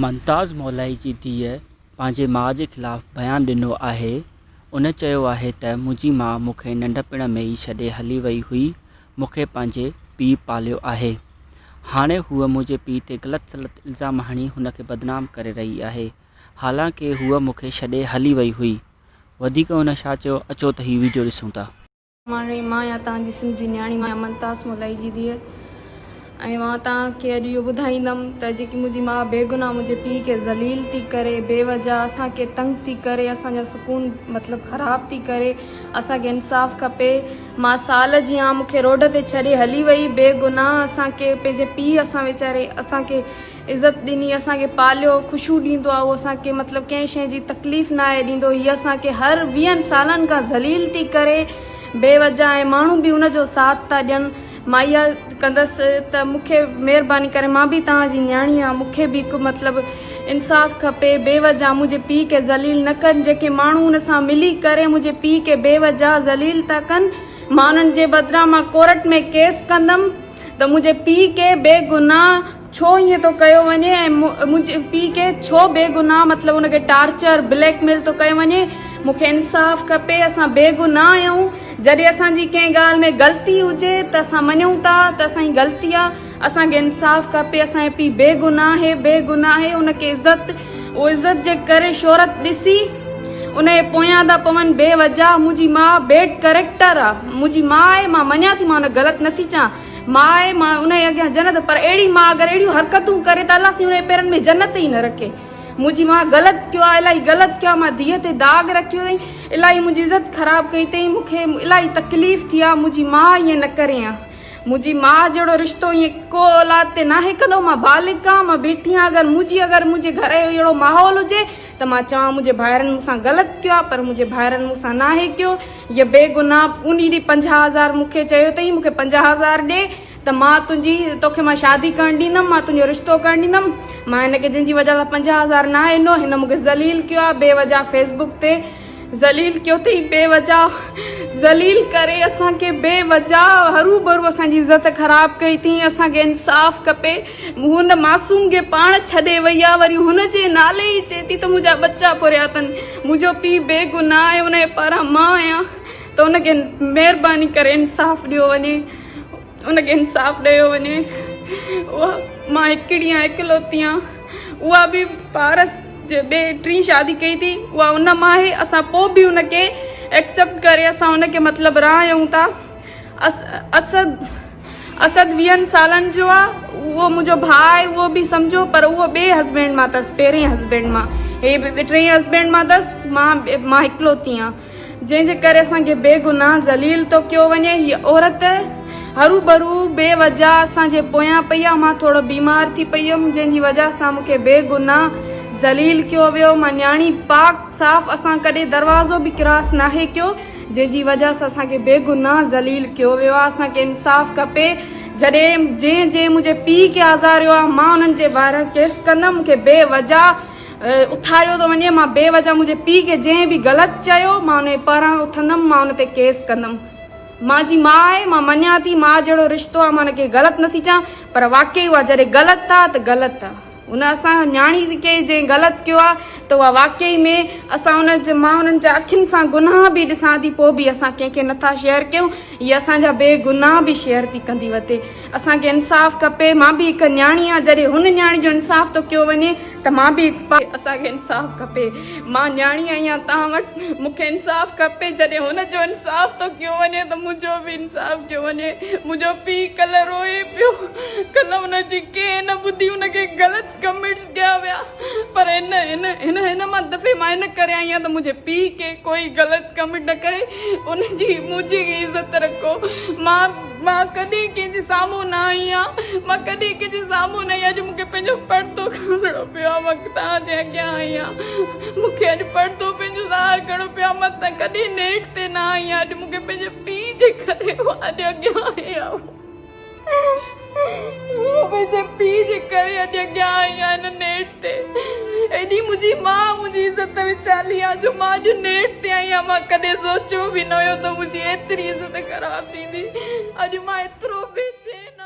ممتاز مولائي جي ڌيء پنهنجي ماء جي خلاف بيان ڏنو آهي. ان چيو آهي ته منهنجي ماء مون کي ننڍپڻ ۾ ئي ڇڏي هلي وئي هئي، مون کي پنهنجي پيء پاليو آهي. هاڻي هوء منهنجي پيء تي غلط سلط الزام هڻي هن کي بدنام ڪري رهي آهي، حالانڪه هوء مون کي ڇڏي هلي وئي هئي. وڌيڪ هن ڇا چيو، اچو ته هي وڊيو ڏسون ٿا. مان رهي مان يا توهان جي سنڌ جي نياڻي مان ممتاز مولائي جي ڌيء ۽ مان توهان کي اڄ اهو ٻڌائيندم ته جيڪي منهنجي ماء بيگناهه منهنجي پيء کي ذليل ٿي ڪري بي وجه اسان کي تنگ ٿي ڪري اسان جا سڪون مطلب خراب ٿي ڪري اسان کي انصاف کپي مان سال جي آن مون کي روڊ تي ڇڏي هلي وئي بيگناهه اسان کي پنهنجي پيء اسان ويچاري اسان کي عزت ڏني اسان کي پاليو خوشيون ڏيندو آ اهو اسان کي مطلب ڪنهن شيء جي تڪليف ناهي ڏيندو هي اسان کي هر ويهن سالن کان ذليل ٿي ڪري بي وجه ۽ ماڻهو به ان جو ساٿ ٿا ڏين مان اها ڪندس ته مون کي مهرباني ڪري مان به توهان جي نياڻي آهيان مون کي به هڪ مطلب انصاف کپي بي وجه منهنجي پيء کي ذليل نه ڪن جيڪي ماڻهو ان سان ملي ڪري منهنجي پيء کي بي وجه ذليل ٿا ڪن مان انهن جي بدران مان ڪورٽ ۾ ڪيس ڪندم ته منهنجي پيء کي بي گناهه ڇو ائين ٿو ڪيو وڃي ۽ منهنجي پيء کي ڇو بي گناهه مطلب ان کي ٽارچر بليڪ ميل ٿو ڪيو وڃي مون کي انصاف کپي اسان بي گناهه آهيون جڏهن اسان جي ڪنهن ڳالهه ۾ غلطي هجي ته اسان مڃون ٿا ته اسان جي غلطي آهي اسان کي انصاف کپي اسان جو پيء بي گناهه آهي بي گناهه آهي ان کي عزت اهو عزت جي ڪري شهرت ڏسي ان جي پويان ٿا پون بي وجه منهنجي ماء بيڊ ڪريڪٽر آ منهنجي ماء آهي مان مڃان ٿي مان ان غلط نٿي چان ماء آهي مان ان جي اڳيان جنت پر اهڙي ماء اگر اهڙيون حرڪتون ڪري ته الله سائين ان جي پيرن ۾ جنت ئي نه رکي منهنجي ماء غلط ڪيو آ الاهي غلط ڪيو آ مان ڌيء تي داغ رکيو اٿئي الاهي منهنجي عزت خراب ڪئي اٿئي مون کي الاهي تڪليف ٿي آ منهنجي ماء ائين نه ڪري ها منهنجي ماء جهڙو رشتو ائين ڪو اولاد تي ناهي ڪندو، مان بالغ آهيان، مان بيٺي آهيان، اگر منهنجي اگر منهنجي گهر جو اهڙو ماحول هجي ته مان چوان منهنجي ڀائرن مون سان غلط ڪيو آهي پر منهنجي ڀائرن مون سان ناهي ڪيو، هيء بيگناهه انهي ڏينهن 50 هزار مون کي چيو اٿئي مون کي 50 هزار ڏي ته مان تنهنجي توکي مان شادي ڪرڻ ڏيندم، مان تنهنجو رشتو ڪرڻ ڏيندم، مان هن کي جنهن جي وجهه سان 50 هزار ناهي ڏنو هن مون کي ذليل ڪيو آهي بي وجهه فيس بڪ تي. ذليل ڪيو اٿئي بي وجه ذليل ڪري اسان کي بي وجه هروڀرو اسان جي عزت خراب ڪئي اٿئي اسان کي انصاف کپي هن معصوم کي پاڻ ڇڏي وئي آ وري هن جي نالي ئي چئي ٿي ته منهنجا ٻچا پوريا اٿن منهنجو پيء بي گناهه آهي ان جي پاران مان آهيان ته ان کي مهرباني ڪري انصاف ڏيو وڃي ان کي انصاف ڏيو وڃي اها مان هڪڙي آهيان اڪلوتي آهيان اها به پارس جي ٻي ٽين شادي ڪئي ٿي اها ان مان آهي اسان پوء به ان کي ايڪسيپٽ ڪري اسان ان کي مطلب راهيون ٿا اسد اسد ويهن سالن جو آ اهو منهنجو ڀاء آهي اهو به سمجهو پر اهو ٻئي هسبينڊ مان اٿس پهرين هسبينڊ مان هي ٽئين هسبينڊ مان اٿس مان مان اڪلوتي آهيان جنهن جي ڪري اسان کي بي گناهه ذليل ٿو ڪيو وڃي. هيء عورت هروڀرو بي وجهه اسان جي پويان پئي آ. مان ٿورو بيمار ٿي پئي هيم، جنهن جي وجهه سان مون کي بي گناهه ذليل ڪيو ويو. مان نياڻي پاڪ صاف اسان ڪڏهن دروازو به ڪراس ناهي ڪيو، جنهن جي وجهه سان اسان کي بي گناهه ذليل ڪيو ويو آ. اسان کي انصاف کپي. جڏهن جنهن جنهن منهنجي پيء کي آزاريو آ، مان انهن جي ٻاهران ڪيس ڪندم. مون کي بي وجهه اٿاريو ٿو وڃي مان بي وجه منهنجي پيء کي جنهن به غلط چيو مان ان جي پاران اٿندم مان ان تي ڪيس ڪندم مان جي ماء آهي مان مڃان ٿي ماء جهڙو رشتو آهي مان ان کي غلط نٿي چوان پر واقعي اها جڏهن غلط آ ته غلط آ ان اسان نياڻي کي جنهن غلط ڪيو آ ته اها واقعي ۾ اسان ان جي مان انهن جا اکين سان گناهه به ڏسان ٿي پوء به اسان ڪنهن کي نٿا شيئر ڪيون هي اسان جا بي گناهه به شيئر ٿي ڪندي وتي اسان کي انصاف کپي مان به هڪ نياڻي آهيان جڏهن هن نياڻي جو انصاف ٿو ڪيو وڃي ته مان به هڪ اسان کي انصاف کپي مان نياڻي آئي آهيان توهان وٽ مون کي انصاف کپي جڏهن هن جو انصاف ٿو ڪيو وڃي ته منهنجو به انصاف ڪيو وڃي منهنجو پيء ڪلهه روئي پيو ڪلهه هن جي ڪنهن نه ٻڌي هن کي غلط ڪمينٽس ڪيا ويا پر هن هن هن هن مان دفعي مان ان ڪري آئي آهيان ته منهنجي پيء کي ڪوئي غلط ڪمينٽ نه ڪري ان جي منهنجي عزت رکو مان مان ڪڏهن ڪنهن جي سامهون نه آئي آهيان مان ڪڏهن ڪنهن جي سامهون نه آئي اڄ مون کي پنهنجو پردو کڻڻو پيو آهي مان توهان جي اڳيان آئي آهيان مون کي اڄ پردو پنهنجو ظاهر ڪرڻو پيو آهي مان ته ڪڏهن نيٽ تي نه آئي آهيان اڄ مون کي پنهنجي پيء جي ڪري اڄ اڳيان آئي آهيان پنهنجي پيء جي ڪري اڄ اڳيان آئي آهيان هن نيٽ تي. ايڏي منهنجي ماء منهنجي عزت وچالي آ جو مان اڄ نيٽ تي آئي آهيان. مان ڪڏهن سوچيو به نه هيو ته منهنجي ايتري عزت خراب ٿيندي. اڄ مان ايترو بي چين آهيان.